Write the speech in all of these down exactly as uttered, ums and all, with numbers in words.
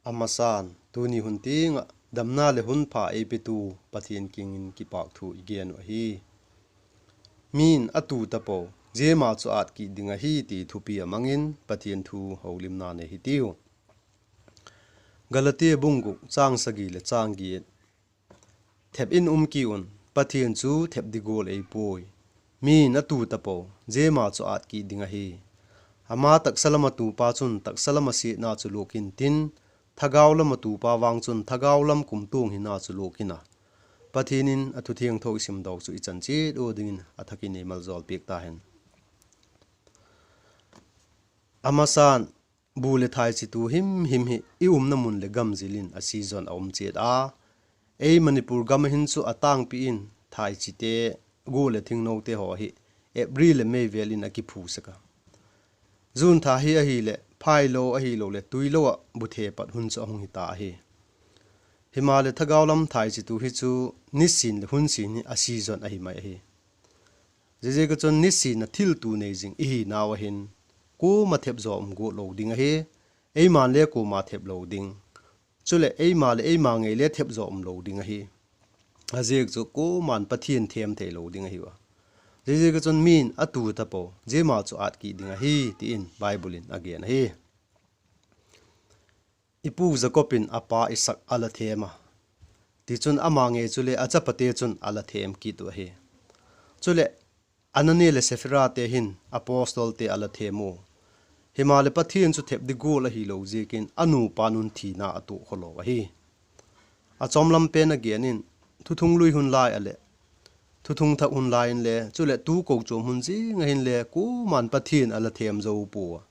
A masa'n, tuni hun tiang ah damna leh hun pha ei petu Pathian kiang in kipâk thu i gen uh ahi. Mi'n a tu tapo, zia ma chu ât kit ding ahi ti thupi a mang in Pathian thu holimna nei hitiu. Galatia bung guk châng sagi leh châng giat: Thep in um ki un, Pathian chu thep di gual ei puai. Mi'n a tu tapo, zia ma chu ât kit ding ahi. Ama taksa lam a tupa chun taksa lam a siatna chu luak intin, thagau lam a tupa vang chun thagau lam kumtuang hina chu luak in a. Pathian in a thu thiangtho i simdok chu i chan chiat ua dingin a thak in ei maljawl piak ta hen. A masa'n, bu leh thaichitu himhim hi i umna mun leh gam zil in a season a um chiat a. Ei Manipur gam ah hin chu a tângpi in thaichite, gua leh thingnote haw hi April leh May vêl in a kiphu sek a. June tha hi ahileh phailo ahiloleh tuilo ah bu the pat hun chu a hung hita ahi. Himaleh thagau lam thaichitu hi chu nisin leh hun sin hi a season ahi mai ahi. Ziaziak ah chun nisin a thiltu nei zing i hinau ah hin, kuama thep zaw um guat lo ding ahi. Eima'n le kuama thep lo ding, chuleh eima leh eima ngei le thep zaw um lo ding ahi. A ziak chu kuama'n Pathian thêm theilo ding ahiu a. Ziaziak ah chun mi'n a tu tapo, zia ma chu ât kit ding ahi, ti in Bible in a gen ahi. I pu Jakob in a pa Isak a la thêm a, tichun ama ngei chule a chapate chun a la thêm kit uh ahi. Chuleh, Anania leh Saphirate hin apostolte a la thêm u. Himaleh Pathian chu thep di gual ahilo ziakin a nupa'n un thina a tuak khawlo ahi. A chawmlam pen a gen in, thuthung lui hun lai ah leh, thuthung thak hun lai inle, chuleh tu kochuam hun zing ah hinle kuama'n Pathian a la thêm zo pua a,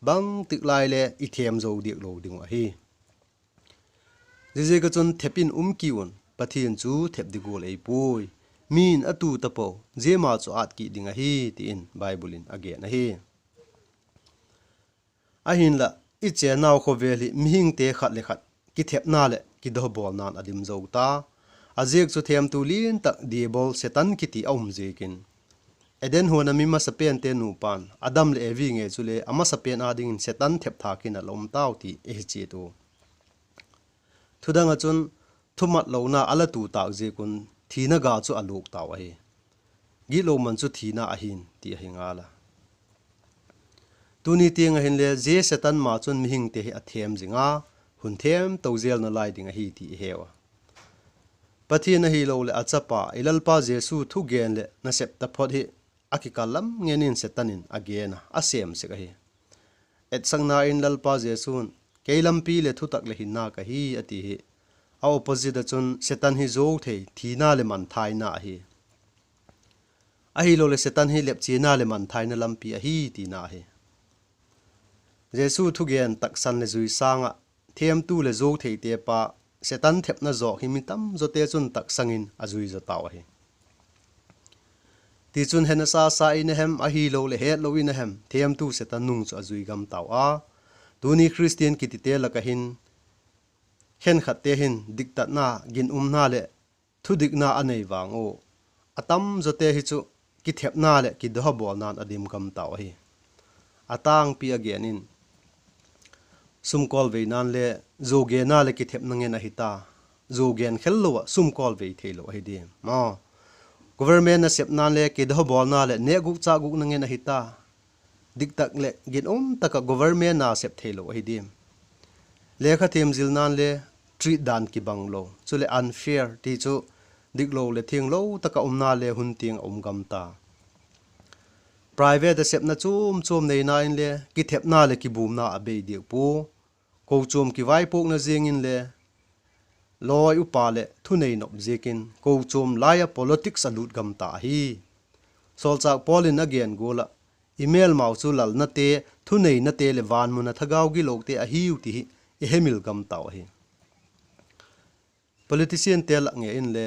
bangtik lai le i thêm zo diak lo ding uh ahi. Ziaziak ah chun thep in um ki un, Pathian chu thep di gual ei puai. Mi'n a tu tapo, zia ma chu ât kit ding ahi, ti in Bible in a gen ahi. Ahinla, i chênnau khawvel hi mihingte khat leh khat kithepna leh kidobawlna'n a dim zo ta. A ziak chu thêmtu lian tak Diabol Setan kiti a um ziakin, Eden huan a mi masapente nupa'n Adam leh Evi ngei chule a masapen â dingin Setan thepthâk in a la um tau ti i he chiat u. Thudang ah chun, thumatlona a la tu tâk ziak un thina ga chu a luak tau ahi. Gitlo man chu thina ahi'n ti ahi ngal a. Tuni tiang ah hinle zia Setan ma chun mihingte hi a thêm zing a, hun thêmto zelna lai ding ahi ti i heu a. Pathian ahiloleh a chapa, i Lalpa Jesu thugen leh nasep taphot hi a kikal lam ngen in Setan in a gen a, a sêm sek ahi. Etsakna in Lalpa Jesu'n, kei lampi leh thutak leh hinna ka hi, a ti hi. A opposite ah chun Setan hi zuau thei, thina leh manthaina ahi. Ahiloleh Setan hi lepchiana leh manthaina lampi ahi tina ahi. Jesu thugen taksan leh zui sâng ah, thêmtu leh zuau theite pa, Setan thepna zawk hi mi tam zawte chun taksang in a zui zaw tau ahi. Tichun, hena sasa in a hem, ahiloleh hetlo in a hem, thêmtu Setan nung chu a zui gam tau a. Tuni Khristian kitite lak ah hin, khenkhatte hin diktatna, ginumna leh thudikna a nei vang u, a tam zawte hi chu kithepna leh kidobawlna'n a dim gam tau ahi. A tângpi a gen in, sumkawlveina'n le zuau genna leh kithepna ngen ahi ta. Zuau gen khello ah sumkawlvei theilo ahi diam maw? Government nasepna'n le kidobawlna leh nêkguk châkgukna ngen ahi ta. Diktak leh ginum tak ah government nasep theilo ahi diam? Lekha thiam zilna'n le treat dan kibang lo, chuleh unfair ti chu diklo leh thianglo tak ah umna le hun tiang a um gam ta. Private ah sepna chuam chuam neina inle kithepna leh kibumna a bei diak pua. Kochuam kivaipuakna ziang inle, lawi upa leh thunei nop ziakin kochuam lai ah politics a lût gam ta ahi. Sawlchâk Paul in a gen gual ah, i mêlmau chu lalnate, thuneinate leh van mun ah thagau gilote ahiu ti hi i hemil gam tau ahi. Politiciante lak ngei inle,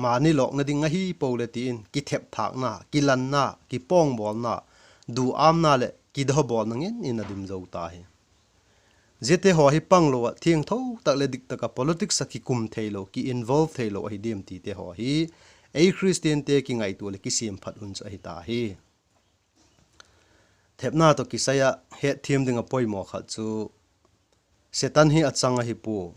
mani lawkna ding ahi po le ti in kithepthâkna, kilanna, kipawngbawlna, duâmna leh kidobawlna ngen in a dim zo ta hi. Ziate haw hi panglo ah thiangtho tak leh diktak ah politics ah kikum theilo, ki involve theilo ahi diam tite haw hi ei Khristiante kingaitua leh kisiam phat hun chu ahi ta hi. Thepna tawh kisai ah hetthiam ding ah poimaw khat chu Setan hi a chang ahi pua.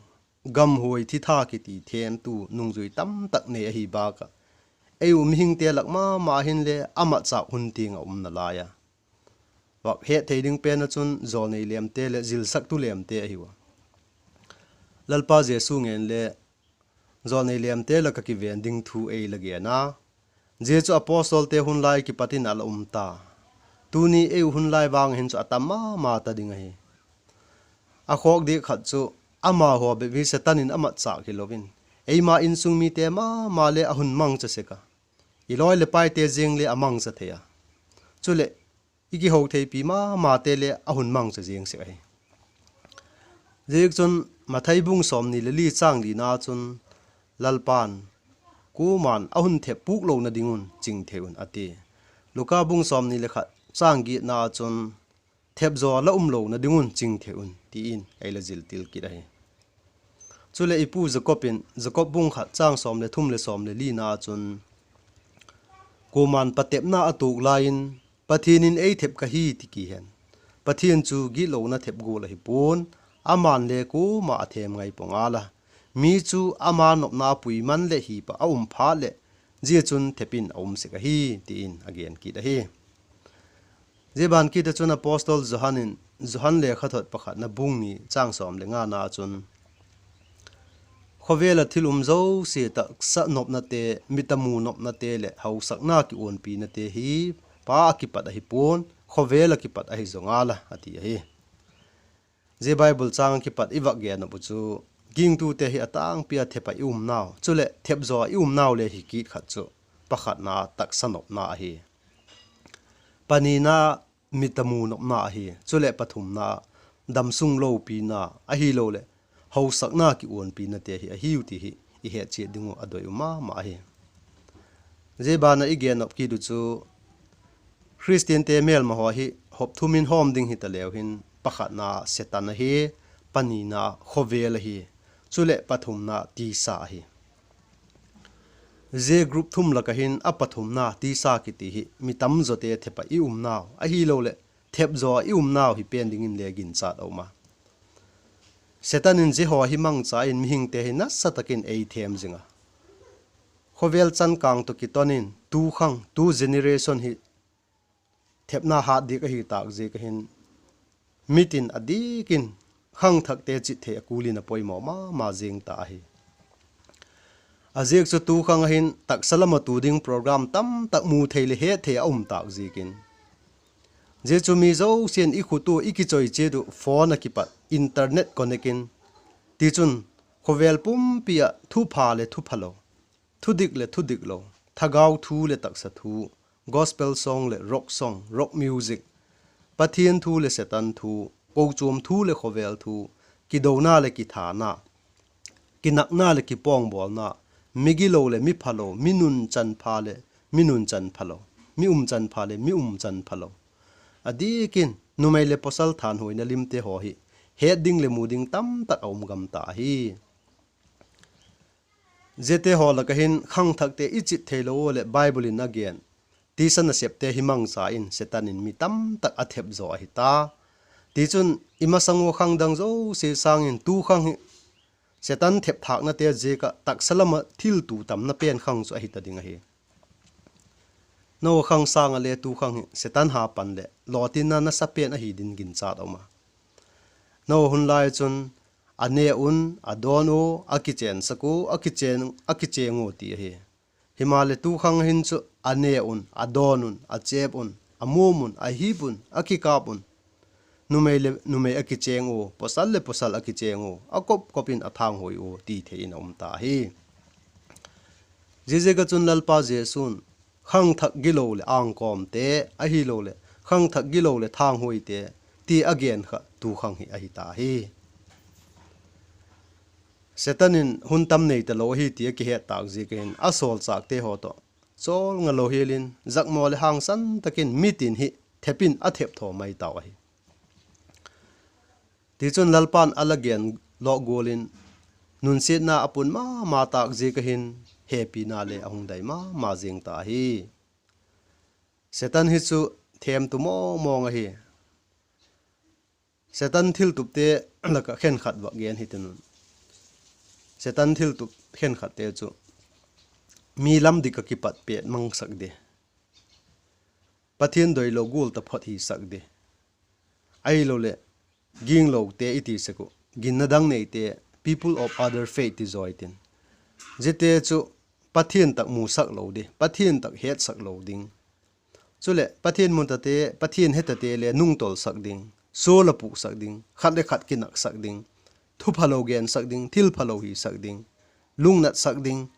Gamhuai thitha kiti themtu nungzui tamtak nei ahi bâk ah, ei u mihingte lak ma ma hinle a matchâk hun tiang ah um nalai a. Vak het thei ding pen ah chun jawlnei lêmte leh zilsaktu lêmte ahiu a. Lalpa Jesu ngen le jawlnei lêmte lak ah kiven ding thu ei la gen a, zia chu apostolte hun lai kipat in a la um ta. Tuni ei u hun lai vang hin chu a tam ma ma ta ding ahi. A khawk diak khat chu, ama haw bep hi Setan in a matchâk hilo in, eima insung mite ma ma le a hun mangcha sek a, i lawi leh paite ziang le a mangcha thei a, chuleh i kiho theipi ma mate le a hun mangcha ziang sek ahi. Ziakchun, Mathai bung sawmni leh li châng lina chun, Lalpa'n, Kuama'n a hun thep pûk lona ding un ching thei un, a ti. Luka bung sawmni leh khat châng giatna ah chun, Thep zaw la um lona ding un ching thei un, ti in ei la ziltil kit ahi. Chuleh i pu Jakob in Jakob bung khat châng sawm leh thum leh sawm leh lina ah chun, Kuama'n patepna a tuak lai in, Pathian in ei thep ka hi ti ki hen. Pathian chu gitlona thep gual ahi pua'n, ama'n le kuama a thêm ngai pua ngal a. Mi chu ama nopna pui man leh hip ah a um phat leh, zia chun thep in a um sek ahi, ti in a gen kit ahi. Zia ban kit ah chun apostol Johan in, Johan lekhathot pakhatna bung ni châng sawm leh ngana ah chun, Khawvel ah thil um zosia, taksa nopnate, mit a mu nopnate leh hausakna kiuanpinate hi Pa ah kipat ahi pua'n, khawvel ah kipat ahi zaw ngal a, a ti ahi. Zia Bible châng ah kipat i vak gen nop uh chu, gingtute hi a tângpi ah thep ah i umnau, chuleh thep zaw ah i umnau le hi kit khat chu, pakhatna taksa nopna ahi. Panina mit a mu nopna ahi, chuleh pathumna damsung lopina ahiloleh hausakna kiuanpinate hi ahiu ti hi i het chiat ding uh a doi um ma ma ahi. Zia ban ah i gen nop kit uh chu, Khristiante mêlma haw hi hop thum in hawm ding hita leu hin, pakhatna Setan ahi, panina khawvel ahi, chuleh pathumna tisa ahi. Zia group thum lak ah hin a pathumna tisa kiti hi mi tam zawte thep ah i umnau ahiloleh thep zaw ah i umnau hi pen dingin le ginchat a um a. Setan in zia haw hi mangcha in mihingte hi nasa tak in ei thêm zing a. Khawvel chankâng tawh kiton in tu khang, tu generation hi thepna hat diak ahi tâk ziak ah hin, mit in a dik in khangthakte chit thei a kul in a poimaw ma ma zing ta ahi. A ziak chu tu khang ah hin taksa lam ah tu ding program tamtak mu thei leh het thei a um tâk ziakin, zia chu mi zosia'n i khut ua i kichoi chiat uh phone ah kipat internet connect in, tichun khawvel pumpi ah thupha leh thuphalo, thudik leh thudiklo, thagau thu leh taksa thu, gospel song leh rock song, rock music, Pathian thu leh Setan thu, kochuam thu leh khawvel thu, kidona leh kithana, kinakna leh kipawngbawlna, migilo leh miphalo, mi nunchan pha leh mi nunchan phalo, mi umchan pha leh mi umchan phalo, a dik in numei leh pawsal thanhuaina limte haw hi het ding leh mu ding tamtak a um gam ta ahi. Ziate haw lak ah hin khangthakte i chit theilo ua leh Bible in a gen tisa nasepte hi mangcha in Setan in mi tamtak a thep zaw ahi ta. Tichun, i masang ua khang dang zosia sâng in tu khang hi Setan thepthâknate ziak ah taksa lam ah thil tu tamna pen khang chu ahi ta ding ahi. Noah khang sâng ah le tu khang hi Setan ha pan leh lawtinna nasa pen ahi din ginchat a um a. Noah hun lai chun, a ne un, a dawn ua, a kichênsak ua, a kichêng, a kichêng ua ti ahi. Himaleh tu khang hin chu a ne un, a dawn un, a chêp un, a muam un, a hip un, a kikâp un, numei leh numei a kichêng ua, pawsal leh pawsal a kichêng ua, a kop kop in a thanghuai ua ti thei in a um ta hi. Ziaziak ah chun Lalpa Jesu'n khangthak gilo leh ângkawmte, ahiloleh khangthak gilo leh thanghuaite ti a gen kha tu khang hi ahi ta hi. Setan in hun tam nei talo ahi ti a kihet tâk ziak hin a sawlchâkte haw tawh chawl nga lo hial in, zakmaw leh hangsan tak in mitin hi thep in a thep thaw mai tau ahi. Tichun, Lalpa'n a la gen lawk gual in nunsiatna a pun ma ma tâk ziak ah hin hepina le a hung dai ma ma zing ta hi. Setan hi chu themtu mawng mawng ahi. Satan thiltupte lak ah khenkhat vak gen hitin un. Satan thiltup khenkhatte chu mi lam dik ah kipat pêt mangsak di, Pathian doilo gual taphot hisak di, ahiloleh ginglote i ti sek uh, ginna dang neite, people of other faith ti zaw i tin, ziate chu Pathian tak musak lo di, Pathian tak hetsak lo ding, chuleh Pathian mutate, Pathian hetate le nungtolsak ding, sual a puksak ding, khat le khat kinaksak ding, thu phalo gensak ding, thil phalo hisak ding, lungnatsak ding,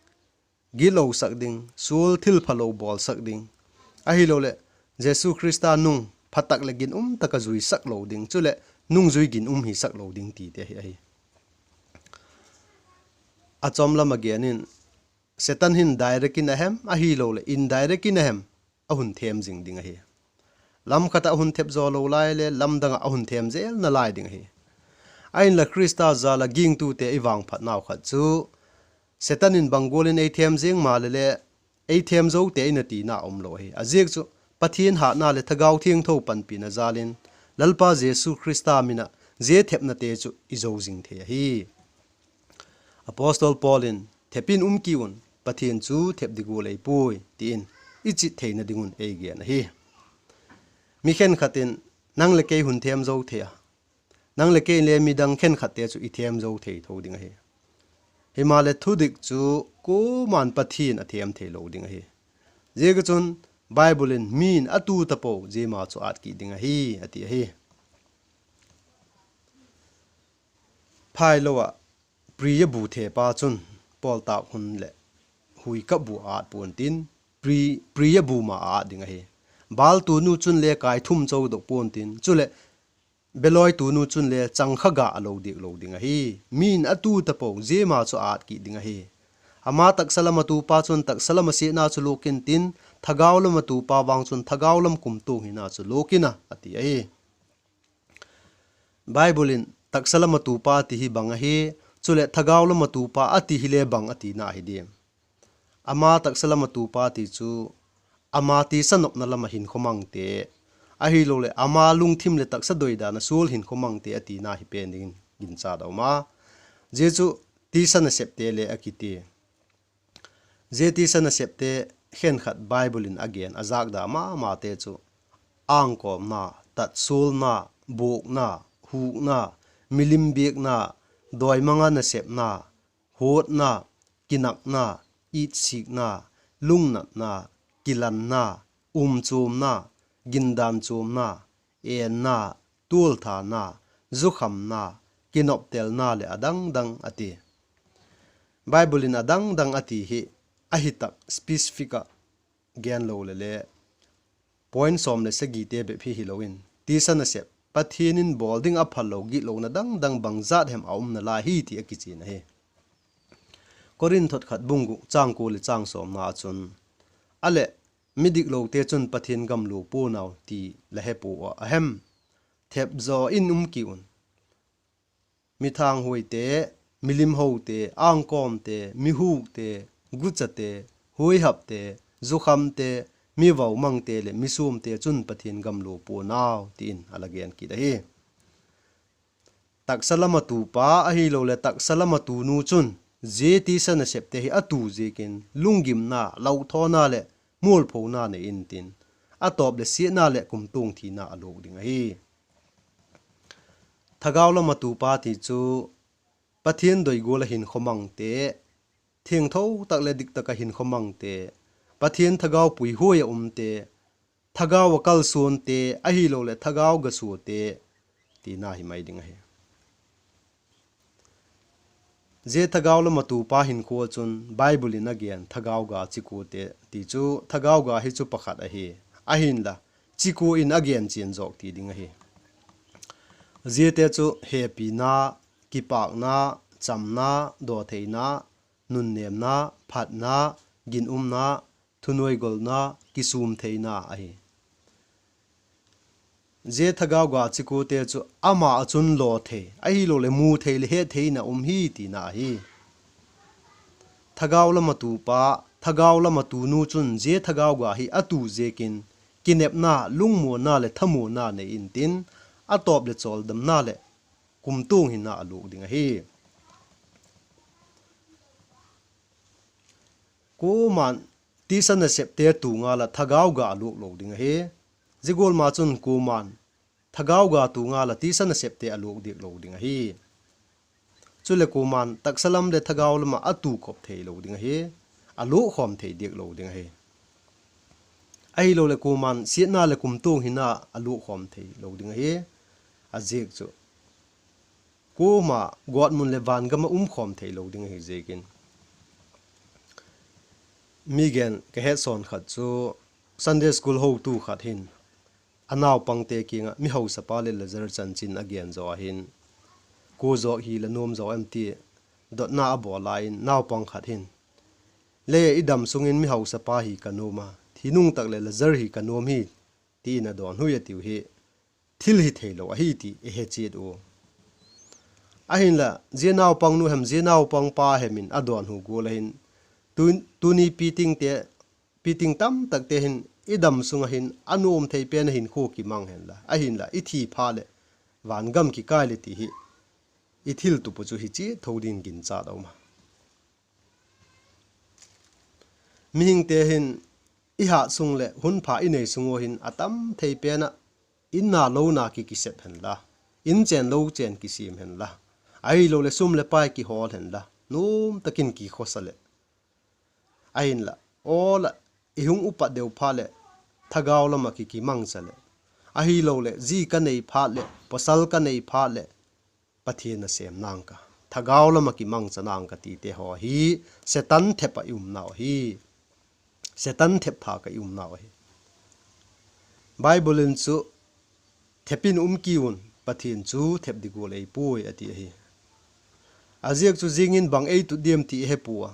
gitlosak ding, sual thil phalo bawlsak ding, ahiloleh Jesu Khrista nung phatak leh ginum tak ah zuisak lo ding, chuleh nungzui ginum hisak lo ding tite hi ahi. A chawm lam a gen in, Satan hin direct in a hem, ahiloleh indirect in a hem, a hun thêm zing ding ahi. Lam khat ah a hun thep zaw lo lai le lamdang ah a hun thêm zelna lai ding ahi. Ahinla Khrista jal ah gingtute i vangphatnau khat chu Satan in bang gual in ei thêm ziang maleh le, ei thêm zote in a tina umlo ahi. A ziak chu Pathian hatna leh Thagau Thiangtho panpina jal in Lalpa Jesu Khrista min ah zia thepnate chu i zo zing thei ahi. Apostle Paul in, Thep in um ki un, Pathian chu thep di gual ei puai, ti in i chit theina ding un ei gen ahi. Mi khenkhat in nang leh kei hun thêm zo thei a, nang leh kei le midang khenkhatte chu i thêm zo thei tho ding ahi. Himaleh thudik chu kuama'n Pathian a thêm theilo ding ahi. Ziak ah chun Bible in, Mi'n a tu tapo zia ma chu ât kit ding ahi, a ti ahi. Phailo ah pri a bu thepa chun pawltâk hun leh huikap bu ât pua'n tin, pri, pri a bu ma ât ding ahi. Bâl tunu chun le kai thum chodok pua'n tin, chuleh belawi tunu chun le changkha ga a lo diak lo ding ahi. Mi'n a tu tapo zia ma chu ât kit ding ahi. Ama taksa lam a tupa chun taksa lam a siatna chu luak intin, thagau lam a tupa vang chun thagau lam kumtuang hina chu luak in a, a ti ahi. Bible in taksa lam a tupa a ti hi bang ahi, chuleh thagau lam a tupa a ti hile bang a tina hi diam? Ama taksa lam a tupa ti chu ama tisa nopna lam ah hinkhua mangte, ahiloleh ama lungthim leh taksa doidan a sual hinkhua mangte a tina hi pen dingin ginchat a um a. Zia chu tisa nasepte le a kiti. Zia tisa nasepte khenkhat Bible in a gen a zâkda ma mate chu angkawmna, tatsualna, buakna, hukna, milim biakna, dawimang ah nasepna, huatna, kinakna, itsikna, lungnatna, kilanna, umchuamna, gindan chuamna, enna, tualthana, zukhamna, kinoptelna leh a dang dang a ti. Bible in a dang dang a ti hi ahi tak specific ah gen lo le le, point sawm leh sagite bep hi hilo in, tisa nasep, Pathian in bawl ding a phal lo gitlona dang dang bangzat hem a umna lai hi ti a kichian ahi. Korinth thot khat bung guk châng kua leh châng sawmna ah chun, A leh, midiklote chun Pathian gam lua pua'n au ti la he pua ah a hem? Thep zaw in um ki un. Mithanghuaite, milimhote, angkawmte, mihukte, guchate, huaihapte, zukhamte, mi vaumangte leh mi suamte chun Pathian gam lua pua'n au, ti in a la gen kit ahi. Taksa lam a tupa ahiloleh taksa lam a tunu chun zia tisa nasepte hi a tu ziakin lunggimna, lauthawna leh mualphona nei intin, a tawp leh siatna leh kumtuang thina a luak ding ahi. Thagau lam a tupa ti chu Pathian doi gual ah hinkhua mangte, thiangtho tak leh dik tak ah hinkhua mangte, Pathian thagau puihuai ah umte, thagau ah kalsuante, ahiloleh thagau ga suate, tina hi mai ding ahi. Zia thagau lam a tupa hinkhua chun Bible in a gen thagau ga chikuate ti chu thagau ga hi chu pakhat ahi. Ahinla, chikua in a gen chian zawk ti ding ahi. Ziate chu hepina, kipâkna, chamna, dawtheina, nunnêmna, phatna, ginumna, thunuaigolna, kisûm theina ahi. Zia thagau ga chikuate chu ama ah chun law thei, ahiloleh mu thei leh het thei in a um hi tina ahi. Thagau lam a tupa, thagau lam a tunu chun zia thagau ga hi a tu ziakin kinepna, lungmuanna leh thamuanna nei intin, a tawp leh chawldamna leh kumtuang hina a luak ding ahi. Kuama'n tisa nasepte tu ngal ah thagau ga a luak lo ding ahi. Zia gual ma chun kuama'n thagau ga tu ngal ah tisa nasepte a luak diak lo ding ahi. Chuleh kuama'n taksa lam leh thagau lam ah a tu kop thei lo ding ahi. A luak khawm thei diak lo ding ahi. Ahiloleh kuama'n siatna leh kumtuang hina a luak khawm thei lo ding ahi. A ziak chu kuama guat mun leh van gam ah um khawm thei lo ding ahi ziakin. Mi gen ka hetsawn khat chu Sunday school hotu khat hin a naupangte kiang ah mihausapa leh Lazar chanchin a gen zaw a hin, kua zawk hi la nuam zaw em ti dotna a bawl lai in naupang khat hin, Le, i dam sung in mihausapa hi ka nuam a, thi nung tak leh Lazar hi ka nuam hi, ti in a dawnhu a tiu hi. Thil hi theilo ahi ti i he chiat u. Ahinla zia naupangnu hem zia naupangpa hem in a dawnhu gual a hin, tu, tuni pitingte, piting tamtakte hin i dam sung ah hin a nuam thei pen a hinkhua kimang henla, ahinla i thi phat leh van gam kikai leh ti hi i thil tup uh chu hi chiat tho dingin ginchat a um a. Mihingte hin i hat sung leh hun pha i nei sung ua hin a tam thei pen ah inna lona ki, kisep henla, in chen lo chen kisiam henla, ahiloleh sum leh pai kihawl henla, nuam tak in kikhawsa leh, ahinla, awl ah i hung upat deu phat leh thagau lam ah ki, kimangcha leh, ahiloleh zi ka nei phat leh, pawsal ka nei phat leh, Pathian a sêm nang ka, thagau lam ah kimangcha nang ka tite haw hi Setan thep ah i umnau ahi. Setan thep thâk ah i umnau ahi. Bible in chu, Thep in um ki un, Pathian chu thep di gual ei puai, a ti ahi. A ziak chu zing in bang ei tut diam ti i he pua a,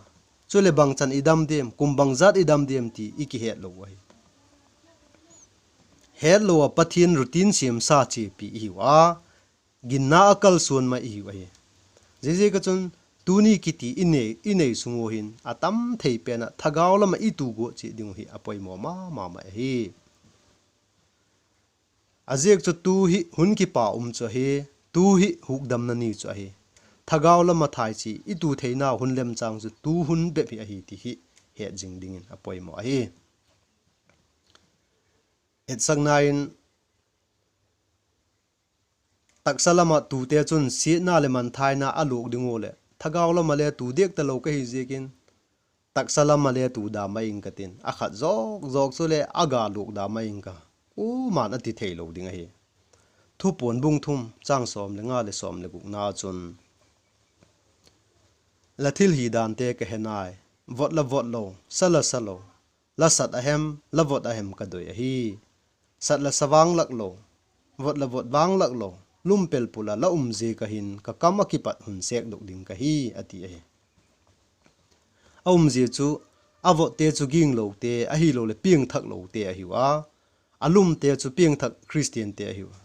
chuleh bangchan i dam diam, kum bangjat i dam diam ti i kihet lo uh ahi. Hetlo ah Pathian routine siamsa chiapi i hiu a, ginna a kalsuan mai i hiu ahi. Ziaziak ah chun tuni kiti i nei, i nei sung ua hin a tam thei pen ah thagau lam ah i tu guat chiat ding uh hi a poimaw ma ma mai ahi. A ziak chu tu hi hun kipa um chu ahi, tu hi hukdamna ni chu ahi. Thagau lam ah thaichi i tu theinau hun lemchâng chu tu hun bep hi ahi ti hi het zing dingin a poimaw ahi. Etsakna in, taksa lam ah tute chun siatna leh mangthaina a luak ding ua leh thagau lam ah le tu diak talo ka hi ziakin, taksa lam ah le tu da mai ing ka tin, a khat zawk zawk chule a ga luak da mai ing ka, kuama'n a ti theilo ding ahi. Thupuan bung thum châng sawm le nga leh sawm le gukna chun, La thil hi dante ka he nai, vot la vot lo, sa la sa lo, la sat a hem, la vot a hem ka doi ahi. Sat la sa vang lak lo, vot la vot vang lak lo, lum pelpul ah la um ziak ah hin ka kam ah kipat hun sêkdok ding ka hi, a ti ahi. A umzia chu, a votte chu ginglote ahiloleh piangthaklote ahiu a, a lumte chu piangthak Khristiante ahiu a.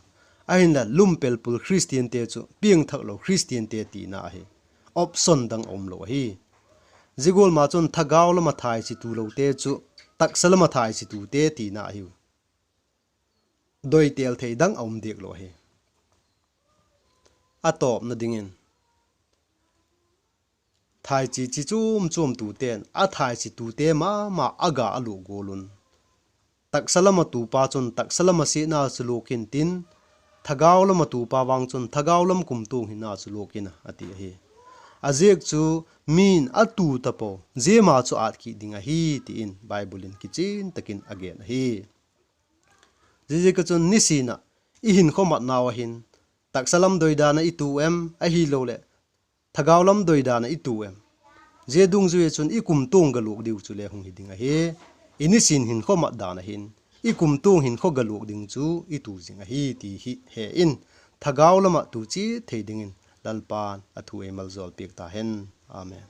Ahinla lum pelpul Khristiante chu piangthaklo Khristiante tina ahi. Option dang a um lo ahi. Zia gual ma chun thagau lam ah thaichi tu lote chu taksa lam ah thaichi tute tina ahiu. Doitel thei dang a um diak lo ahi. A tawpna dingin, thaichi chi chuam chuam tute'n a thaichi tute ma ma a ga a luak gual un, taksa lam ah tupa chun taksa lam ah siatna chu luak intin, thagau lam ah tupa vang chun thagau lam kumtuang hina chu luak in a, a ti ahi. A ziak chu, mi'n a tu tapo, zia ma chu ât kit ding ahi, ti in Bible in kichian tak in a gen ahi. Ziaziak ah chun nisin ah i hinkhua matnau ah hin, taksa lam doi dan ah i tu em, ahiloleh thagau lam doi dan ah i tu em? Zia dungzui ah chun i kumtuang ga luak diu chule hung hi ding ahi. I nisin hinkhua mat dan ah hin, i kumtuang hinkhua ga luak ding chu i tu zing ahi ti hi he in, thagau lam ah tu chiat thei dingin Lalpa'n a thu ei maljawl piak ta hen. Amen.